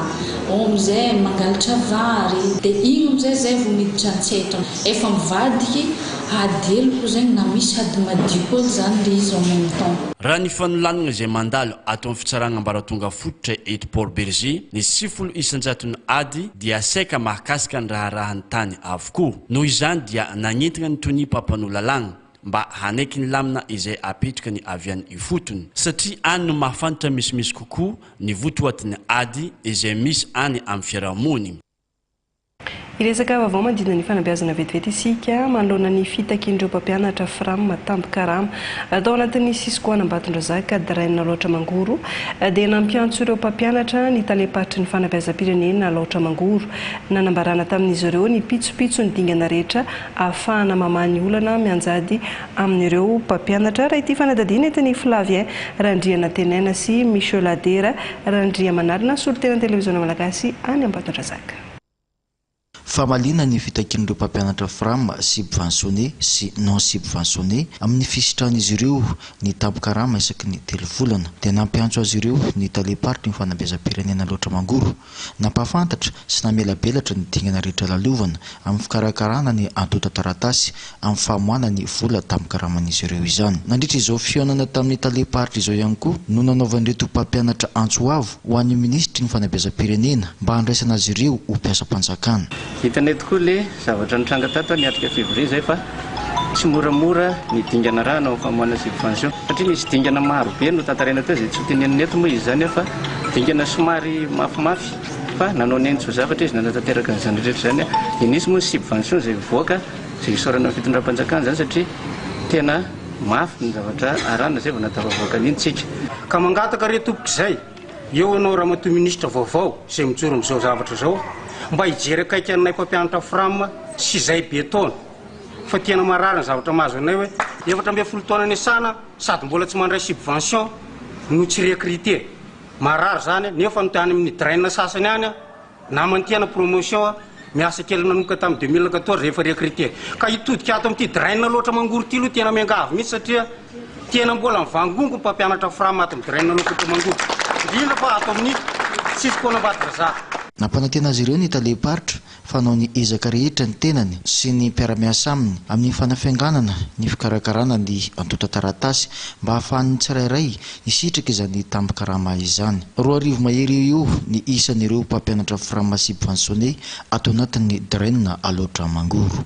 ao amizay mangalatra vary, de igny amizay zay vô miditra antsetra, efa mivadiky ady heloko zegny na misy ady madio koa zany le izy en même temps. Raha ny fanolanana izay mandalo ato amin'ny fitsarana ambaratonga fototra eto Port Bergé, ny 90 isan-jaton'ny ady dia saika mahakasika ny raharahan'ny tany avokoa. Noho izany dia nagnentana ny tonia mpampanoa lalàna mba hanaiky ny lamina izay apetraka ny avy any ifotony satria any no mahafantatra misimisy kokoa ny votoatin'ny ady izay misy any amin'ny fiarahamonina. Hiresaka vaovao manodidina ny fanabeazana vetivety isika manoloana ny fitakian'ireo mpampianatra FRAM tambin-karama. Tao anatin'ny Cisco Ambatondrazaka Drain Alaotra Mangoro dia nampiantso ireo mpampianatra ny talem-paritry ny fanabeazam-pirenena Alaotra Mangoro. Nanambarana tamin'izy ireo ny pitsopitso ny dingana rehetra ahafahana mamaha ny olana mianjady amin'ireo mpampianatra. Raha ity fanadihadiana entin'i Flavien Randrianantenaina sy Michel Adera Randriamanalina solontenan'ny televiziona malagasy any Ambatondrazaka. Famaliana ny fitakian'ireo mpampianatra FRAM subventionné sy non subventionné amin'ny fisitrahan'izy ireo ny tambin-karama isaky ny 3 volana dia nampiantso azy ireo ny talem-paritry ny fanabeazam-pirenena Alaotra Mangoro. Nampahafantatra sy namelabelatra ny dingana rehetra lalovana amin'ny fikarakarana ny antontan-taratasy amin'ny famoahana ny vola tambin-karaman'izy ireo izany. Nandritra izao fihaonana tamin'ny talem-paritra izao ihany koa no nanaovan'ireto mpampianatra antso avo ho an'ny minisitry ny fanabeazam-pirenena mba handraisana azy ireo ho mpiasam-panjakana. Hitanay tokoa le zavatra nitranga tato niatrika février zay fa tsy moramora ny dingana raha hanao famoahana subvention satria misy dingana maro be no tantaraina teo izay tsy ho tenenina eto moa izy izany fa dingana somary mafimafy fa nanao ny ainy tsy ho zavatra izy nanatanteraka an'izany rehetra izany dia nisy moa ny subvention izay mivoaka. Izay isaorana ny fitondram-panjakana izany satria tena mafy ny zavatra arahina izay vao nahatafavoaka an'iny tsika. Ka mangataka re tompoko izay eo ianao ramatoa minisitra vaovao izay mijoro amin'izao zavatra izao mba hijery akaiky anay mpampianatra fram sy izay be taona fa tena marary ny zavatra mahazo anay hoe 14 taona niasana sady mbola tsy mandray subvention no tsy recruter marary izany nefa ny any amin'ny drain sasany any Naman'ny tiana promotion a, miasa kely nanomboka tamin'ny 2014 efa recruter. Ka hitodika ato amin'ity drain loatra mangoro ity aloha tena miangavy mihitsy satria tena mbola mivangongo ny mpampianatra fram ato amin'ny drain loatra mangoro. Indrindra fa ato amin'ny Cisco Ambatondrazaka. Nampanantena azy ireo ny talem-paritra fa hanao ny ezaka rehetra ny tenany sy ny mpiara-miasa aminy amin'ny fanafianganana ny fikarakarana ny antontan-taratasy mba hahafahan'ny tsirairay hisitraka izany tambin-karama izany. 2000 mahery eo eo ny isan'ireo mpampianatra Fram subventionné ato anatin'ny Dren Alaotra Mangoro.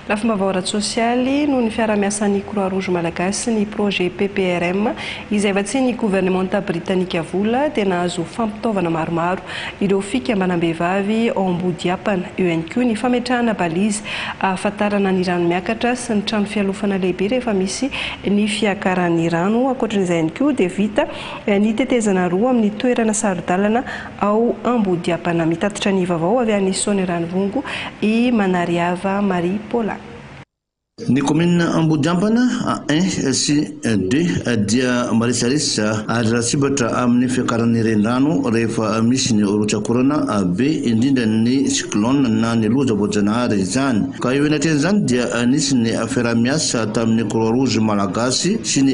Lafim-baovao ara-tsosialy noho ny fiarahamiasan'ny Croix Rouge Malagasy sy ny Projet PPRM izay vatsian'ny governemanta Britanika vola dia nahazo fampitaovana maromaro ireo fikambanam-behivavy ao Ambodiampana. Eo ihany koa ny fametrahana balise ahafantarana ny rano miakatra sy ny trano fialofana lehibe rehefa misy ny fiakaran'ny rano. Ankoatran'izay ihany koa dia vita ny tetezana roa amin'ny toerana saro-dalana ao Ambodiampana. Mitatitra ny vaovao avy any Soanierana-Ivongo i Manariava Marie Paulin. Ny kaominina Ambodiampana un sy deux dia marisarisa ary lasibatra amin'ny fiakaran'ny renirano rehefa misy ny rotsak'orana be, indrindra ny cyclone na ny loza voajanahary izany. Ka eo anatrehan'izany dia nisy ny fiaraha-miasa tamin'ny Croix Rouge Malagasy sy ny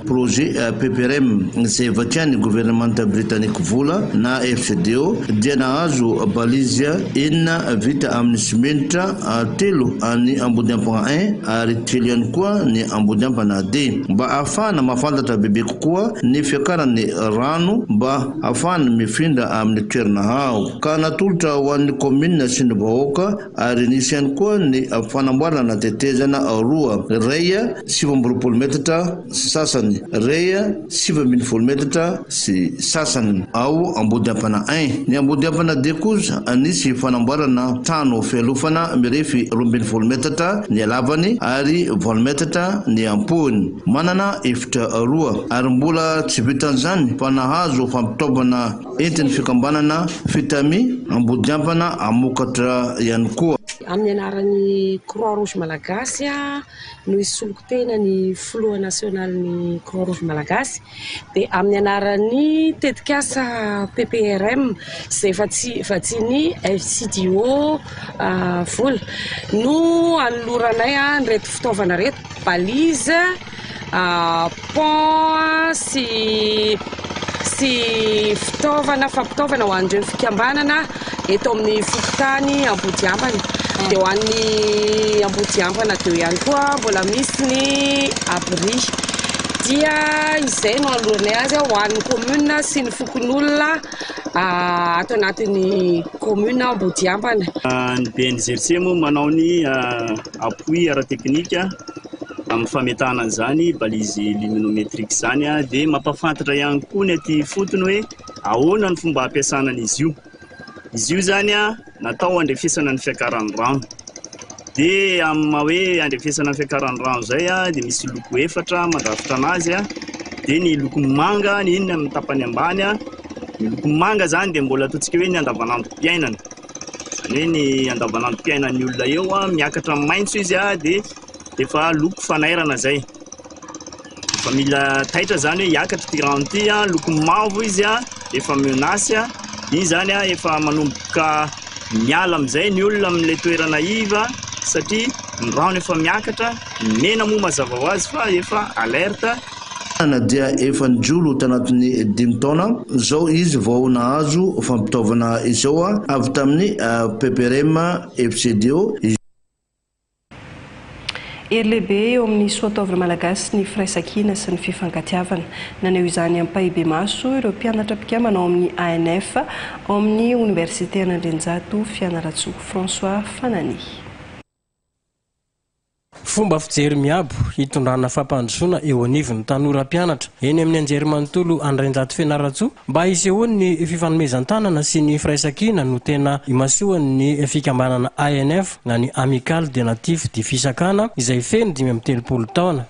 Projet PPRM izay vakian'ny governemanta Britanique vola na FCDO dia nahazo balise enina vita amin'ny simenitra telo any Ambodiampagna un ary telo ihany koa ny Ambodiampana deux mba ahafahana mahafantatra bebe kokoa ny fiakaran'ny rano mba ahafahany mifindra amin'ny toerana avo ka natolotra ho an'ny kaominina sy ny vahoaka ary nisy ihany koa ny fanamboarana tetezana roa, iray 29 metatra sy sasany, iray 19 metatra sy sasany ao Ambodiampana un. Ny Ambodiampana deux kosa nisy fanamboarana trano fialofana mirefy 12 metatra ny halavany ary valo metatra ny ampohiny, manana efitra roa. Ary mbola tsy vitan'izany fa nahazo fampitaovana entin'ny fikambanana Fitami Ambodiampana hamokatra ihany koa. Amin'ny anaran'ny Croix Rouge Malagasy no hisoloko tena ny filoha nasionalin'ny Croix Rouge Malagasy dia amin'ny anaran'ny tetikasa PPRM izay vatsian'ny FCDO vola no anoloranay an'ireto fitaovana ireto, balise, pont sy sy fitaovana fampitaovana ho an'ireo fikambanana eto amin'ny fokontany Ambodiampana. Dia ho an'ny Ambodiampana teo ihany koa mbola misy ny abri. Dia izay no anoloranay azy ho an'ny commune sy ny fokonolona ato anatin'ny commune Ambodiampana. Ny BNGRC moa manao ny appui ara-teknika amin'ny fametahana an'izany balise luminométrique izany dia mampahafantatra ihany koa ny aty ifotony hoe ahoana ny fomba hampiasana an'izy io. Izy io izany natao handrefesana ny fiakaran'ny rano. Dia amin'ny maha hoe handrefesana ny fiakaran'ny rano izay dia misy loko efatra mandrafitra anazy. Dia ny loko manga ny iny amin'ny tapany ambany. Ny loko manga izany dia mbola ataontsika hoe ny andavanandrom-piainana. Izany hoe ny andavanandrom-piainan'ny olona eo, miakatra maitso izy dia efa loko fanairana izay. Efa mila taitra izany hoe hiakatra ity rano ity, loko mavo izy efa menace, iny izany efa manomboka miala amin'izay ny olona amin'ilay toerana iva satria ny rano efa miakatra, ny mena moa mazava ho azy fa efa alerte. Na dia efa nijoro tanatin'ny dimy taona izao izy vao nahazo fampitaovana izao avy tamin'ny PPRM FCDO. Hery lehibe eo amin'ny soatoavina malagasy ny firaisankina sy ny fifankatiavana. Naneho izany ampahibemaso ireo mpianatra mpikambana ao amin'ny ANF ao amin'ny Oniversite an'Andrianjato Fianarantsoa. François Fanani. Fomba fijery miabo hitondrana fampandrosoana eo anivon'ny tanora mpianatra eny amin'ny anjerimanontolo Andrainjato Fianarantsoa mba hisehoan'ny fifanomezan-tanana sy ny firaisankina no tena imasoan'ny fikambanana ANF na ny Amicale des Natifs du Fisakana izay feno 35 taona.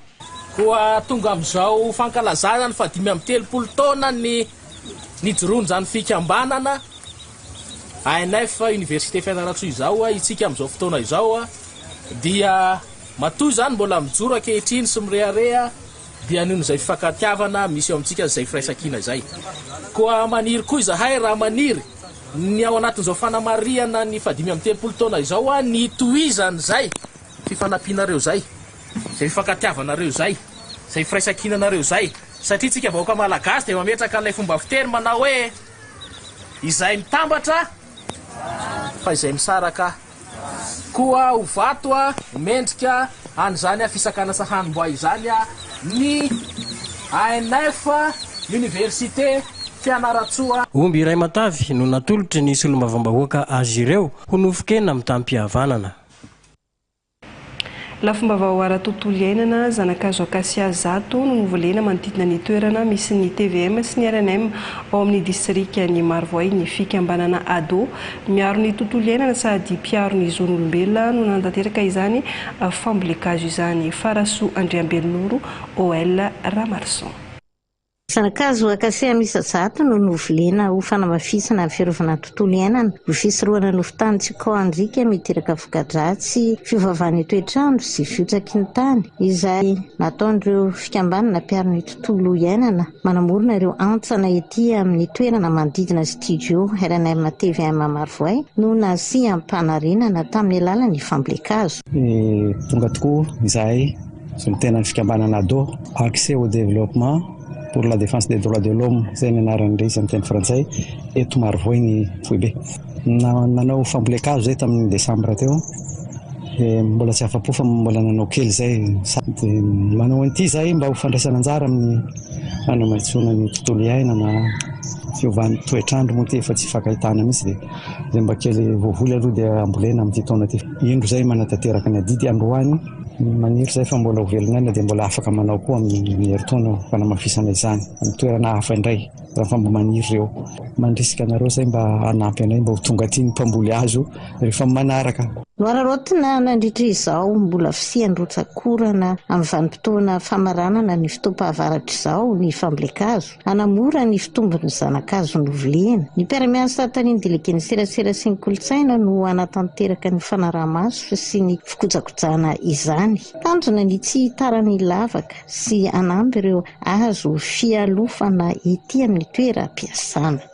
Koa tonga amin'izao fankalazana ny fahadimy amby telopolo taona ny nijoroan'izany fikambanana ANF Université Fianarantsoa izao isika amin'izao fotoana izao dia matoa izany mbola mijoro ankehitriny sy mirehareha dia noho izay fifankatiavana misy eo amintsika sy izay firaisankina izay. Koa maniry koa izahay raha maniry ny ao anatin'izao fanamarihana ny fahadimy amby telopolo taona izao ny hitohizan'izay fifanampianareo izay, izay fifankatiavanareo izay, izay firaisankinanareo izay satria isika vahoaka Malagasy dia mametraka an'ilay fomba fiteny manao hoe izay mitambatra fa izay misaraka Koa ho vato mendrika an'izany fisakana sahanim-boay izany ny ANF Université Fianarantsoa. Omby iray matavy no natolotry ny solombavambahoaka azy ireo ho nofon-kena mitam-pihavanana. Lafim-baovao ara-tontolo iainana, Zana-kazo Acacia zato no novolena manodidina ny toerana misy ny tvm sy ny rnm ao amin'ny distrikan'i Marovoay. Ny fikambanana Ado miaro ny tontolo iainana sady mpiaro ny zon'olombelona no nanatanteraka izany fambolen-kazo izany. Farasoa Andriambelonoro, OL Ramarson. Zana-kazo Acacia miisa 100 no novolena ho fanamafisana ny fiarovana ny tontolo iainana, ho fisorohana nofon-tany tsy kaoandriaka miteraka voka-dratsy, fiovaovan'ny toetr'andro sy fihotsaky ny tany, izay nataon'ireo fikambanana mpiaro ny tontolo iainana manamorona ireo hantsana ety amin'ny toerana manodidina studio rnm tvm Marovoay no nasiam-panarenana tamin'ny alalan'ny fambolen-kazo. Tonga tokoa izahay Solontenan'ny fikambanana ado, Accès au développement pour la défense des droits de l'homme, izay ny anaran'ilay izy amin'ny teny frantsay, eto Marovoay ny foibe. Nanao fambolen-kazo izay tamin'ny desambra teo, dia mbola tsy afa-po fa mbola nanao kely izay. Dia manao an'ity izahay mba ho fandraisana anjara amin'ny fanamaitsoana ny tontolo iainana, fiovan'ny toetr'andro moa ity efa tsy ifankahitana mihitsy dia izay mba kely voavoly aloha dia ambolena amin'ity taona ity. Indro izay manatanteraka ny adidy androany. Maniry izahay fa mbola ho velona aina dia mbola afaka manao koa amin'ny herintaona ho fanamafisana izany amin'ny toerana hafa indray raha fa mba maniry ireo. Mandrisika anareo izahay mba hanampy anay mba ho tonga aty ny mpamboly hazo rehefa manaraka. Noararaotina nandritra izao mbola fisian'ny rotsak'orana amin'ny vanim-potoana famaranana ny fotoam-pahavaratra izao ny fambolen-kazo. Hanamora ny fitombon'ny zana-kazo novolena. Ny mpiara-miasa tarihin'ny delegen'ny serasera sy ny kolontsaina no hanatanteraka ny fanaraha-maso sy ny fikojakojana izany. Tanjona ny tsy hitaran'ny lavaka sy hanampy ireo hazo fialofana ety amin'ny toeram-piasana.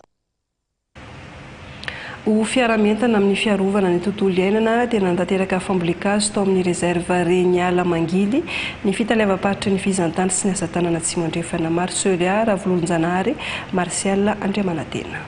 Ho fiaraha-mientana amin'ny fiarovana ny tontolo iainana dia nanatanteraka fambolen-kazo tao amin'ny Réserve Reniala Mangily ny fitaleavam-paritry ny fihizantany sy ny asa tanana Atsimo Andrefana, Marcelia Ravololonjanahary, Martial Andriamanantena.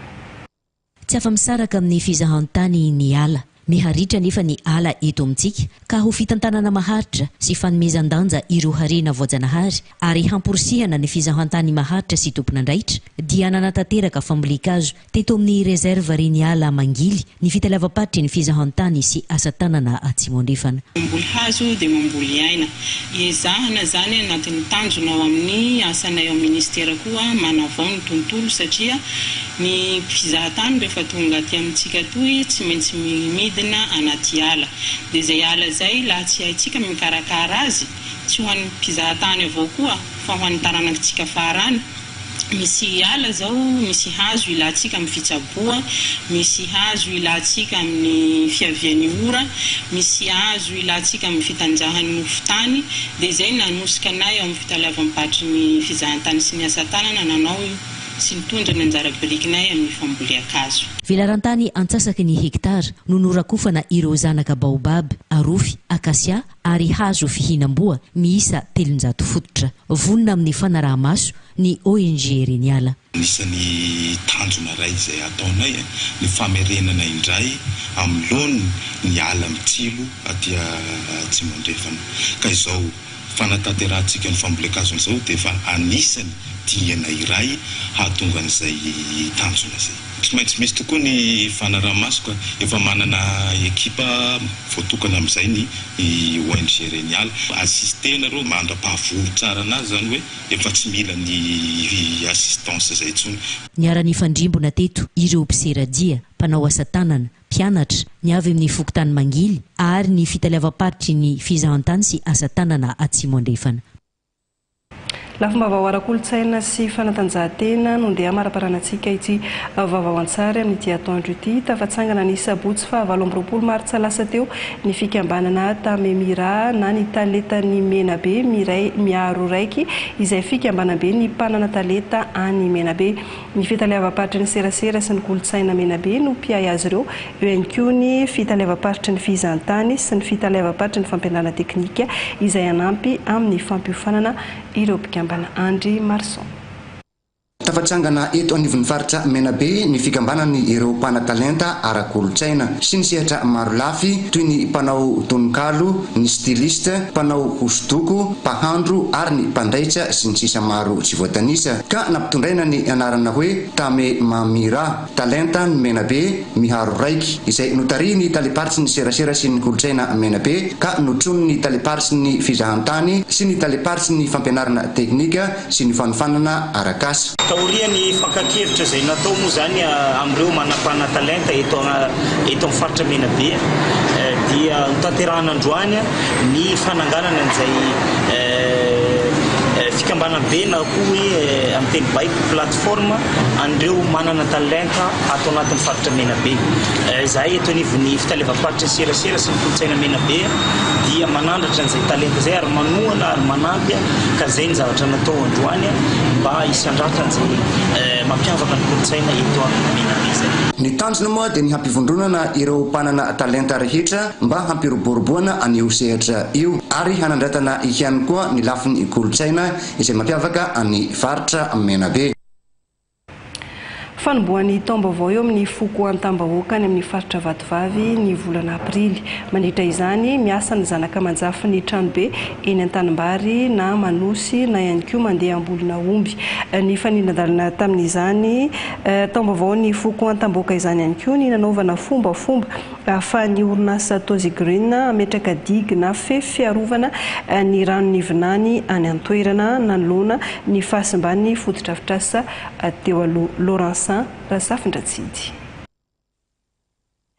Tsy afa-misaraka amin'ny fizahantany ny ala. Miha-ritra anefa ny ala eto amintsika ka ho fitantanana maharitra sy fanomezan-danja ireo harena voajanahary ary hamporisihana ny fizahantany maharitra sy tompon'andraikitra dia nanatanteraka fambolen-kazo Teto amin'ny Réserve Reniala Mangily ny fitaleavam-paritry ny fizahantany sy asa tanana Atsimo Andrefana. Mamboly hazo dia mamboly aina. Ezahana izany anatin'ny tanjona ao amin'ny asanay ao amin'ny ministera koa manavao ny tontolo satria ny mpizahatany rehefa tonga aty amintsika atoy tsy maintsy midina anaty ala. Dia izay ala izay laha tsy haintsika mikarakara azy, tsy ho an'ny mpizahatany avao koa fa ho an'ny taranakitsika farany, Misy ala zao, misy hazo ilantsika amin'ny fitsaboa, misy hazo ilantsika amin'ny fiavian'ny ora, misy hazo ilantsika amin'ny fitanjahan'ny nofon-tany, dia izay nanosika anay ao amin'ny fitaleavam-patry ny fizahantany sy ny asa tanana nanao sy nitondra ny anjara birikinay amin'ny fambolean-kazo. Velaran-tany antsasaky ny hektara no norakofana ireo zanaka baobab, arofy, acacia ary hazo fihinam-boa miisa 300 fototra. Vonona amin'ny fanaraha-maso ny ONG Reniala. Anisan'ny tanjona iray izay ataonay ny famerenana indray amin'ny laoniny ny ala mitsilo aty Atsimo Andrefana. Ka izao fanatanterahantsika ny fambolen-kazo izao dia efa anisan'ny dingana iray hahatonga an'izay tanjona izay. Tsy maintsy misy tokoa ny fanaraha-maso ka efa manana ekipa voatokana amin'izay ny ONG Reniala. Assister nareo mandra-pahavory tsara anazy izany hoe efa tsy mila ny assistance izay intsony. Niara-nifandrimbona teto ireo mpiseradia, mpanao asa tanana, mpianatra, ny avy amin'ny fokontany Mangily ary ny fitaleavam-paritry ny fizahantany sy asa tanana Atsimo Andrefana. Lafim-baovao ara-kolontsaina sy fanatanjahantena no ndeha hamaraparanantsika ity vaovao an-tsary amin'ity atoandro ity. Tafatsangana ny sabotsy faha 28 martsa lasa teo ny fikambanana Tamemira na ny Talentan'ny Menabe Miray Miaro Raiky izay fikambanam-be ny mpanana talenta any Menabe. Ny fitaleavam-paritry ny serasera sy ny kolontsaina Menabe no mpiahy azy ireo, eo ihany koa ny fitaleavam-paritry ny fihizantany sy ny fitaleavam-paritry ny fampianarana teknika izay hanampy amin'ny fampiofanana ireo mpikambana. Andry Marson. Tafatsangana eto anivon'ny faritra Menabe ny fikambanan'ny ireo mpanatalenta ara-kolontsaina sy ny sehatra marolafy toy ny mpanao tononkalo, ny styliste, mpanao hosodoko, mpahandro ary ny mpandraitsa sy ny sisa maro tsy voatanisa ka nampitondraina ny anarana hoe Tame Mamira, Talenta ny Menabe miharo raiky, izay notarihin'ny talemparitry ny serasera sy ny kolontsaina Menabe ka notronin'ny talemparitry ny fizahantany sy ny talemparitry ny fampianarana teknika sy ny fanofanana arak'asa. Taorian'ny fankan-kevitra izay natao moa izany amin'ireo manam-panatalenta eto eto amin'ny faritra Menabe dia notanterahina androany ny fananganana an'izay fikambanam-be na koa hoe amin'ny teny baiko plateforme an'ireo manana talenta ato anatin'ny faritra Menabe. Izahay eto anivon'ny fitaleavam-paritry ny serasera sy ny kolontsaina Menabe dia manandratra an'izay talenta izay ary manohana ary manampy ka izay ny zavatra natao androany mba hisandratra an'izay mampiavaka ny kolontsaina eto Menabe izay. Ny tanjona moa dia ny hampivondronana ireo mpanana talenta rehetra mba hampiroboroboana an'io sehatra io ary hanandratana ihany koa ny lafiny kolontsaina izay mampiavaka an'ny faritra Menabe. Fanombohan'ny taom-baovao eo amin'ny foko Antambahoaka any amin'ny faritra Vatovavy ny volana aprily. Mandritra izany, miasa ny zanaka aman-jafin'ny tranobe eny an-tanimbary na manosy na ihany koa mandeha ambolina omby. Nifanindran-dalana tamin'izany taom-baovaon'ny foko Antamboaka izany ihany koa ny nanaovana fombafomba Ahafahan'ny orinasa Tozzi Green hametraka digue na fefy fiarovana ny ranon'ny vinany any an-toerana nanoloana ny fahasimban'ny fotodrafitrasa teo aloha. Laurencin Razafindratsidy.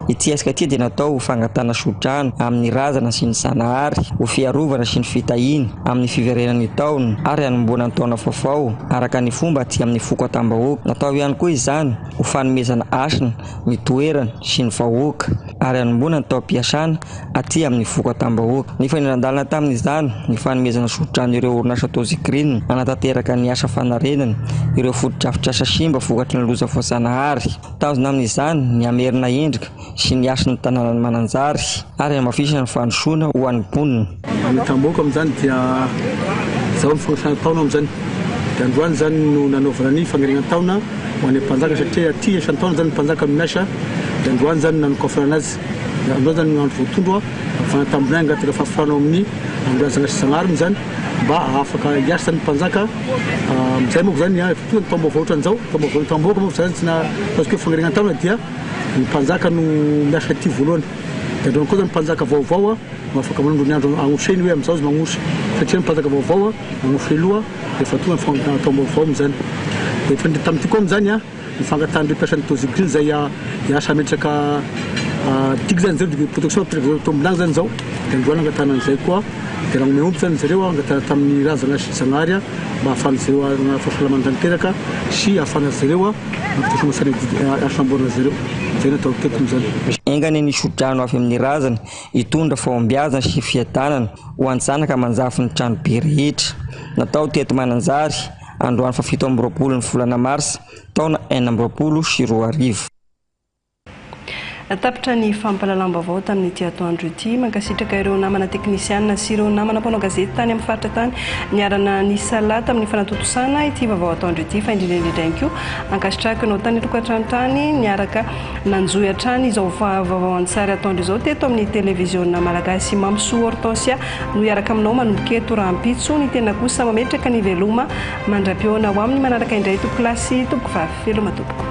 Ity hetsika ity dia natao ho fangatahana sodrano amin'ny razana sy ny Zanahary, ho fiarovana sy ny fitahiana amin'ny fiverenan'ny taona ary hanombohana ny taona vaovao araka ny fomba aty amin'ny foko Antambahoaka. Natao ihany koa izany ho fanomezana hasina ny toerana sy ny vahoaka ary hanomboana ny taom-piasana aty amin'ny foko Antambahoaka. Nifanindran-dalana tamin'izany ny fanomezana sodrano ireo orinasa Tozigreen hanatanteraka ny asa fanarenana ireo fotodrafitrasa simba vokatry ny loza voajanahary. Tanjona amin'izany ny hamerina endrika sy ny hasin'ny tanànan'i Mananjary ary hamafisana ny fandrosoana ho an'ny mponina. Ny tambohoka amin'izany dia izao ny fanosana taona amin'izany dia androany izany no nanaovana ny famerenan-taona ho an'ny mpanjaka satria aty isan-taona izany ny mpanjaka no miasa dia androany izany no nanokafana anazy dia androany izany no andro voatondro ahafahana tambinay hangataka fahafahana ao amin'ny Andrazana sy Zagnahary moa izany mba hahafaka hiasa izany ny mpanjaka amin'izay manko izany efa tonga ny taom-baovao ohatran'izao taom-baovao ny tambohoka manko izany tsy na ataontsika hoe famerenan-taona dia ny mpanjaka no miasa aty voalohany dia androany koa izany mpanjaka vaovao no afaka manondro ny andro agnoseny hoe amin'izao izy magnosy satria ny mpanjaka vaovao magnosy loha rehefa tonga ny fanombohana taom-baovao amin'izany. Dia efa tamin'ity koa amin'izany ny fangatahan'ireo mpiasan'ny Tozigrin izay hiasa hametraka digue izany izao, digue de protection apetraka izao taom-bilany izany izao, dia androany angatahana an'izay koa, dia raha omeo omby izany zareo angatahana tamin'ny razana sy Zagnahary mba hahafahan'izy ireo fahasalamana tanteraka sy hahafahana zareo mampitohy soamatsara ny asa amboarina zareo. Izay no atao teto amin'izany. Enga anie ny tso-drano avy amin'ny razana hitondra fahombiazana sy fiadanana ho an'ny zanaka aman-jafin'ny tranobe rehetra. Natao teto Mananjary, androany faha 27 ny volana marsa, taona 2026. Tapitra ny fampahalalam-baovao tamin'ity atoandro ity. Mankasitraka ireo namana teknisianina sy ireo namana mpanao gazety tany amin'ny faritra tany niarana nisalahy tamin'ny fanatontosana ity vaovao atoandro ity fa indrindra indrindra ihany koa ankasitrahako ianao tany an-tokantrano tany niaraka nanjohy hatrany izao vaovao an-tsary atoandro izao teto amin'ny televiziona malagasy. Mampisoa Hortensia no hiaraka aminao manomboka eto rahampitso. Ny tena kosa mametraka ny veloma mandra-pihaona ho amin'ny manaraka indray tompokolahy sy tompokovavy. Veloma tompoko.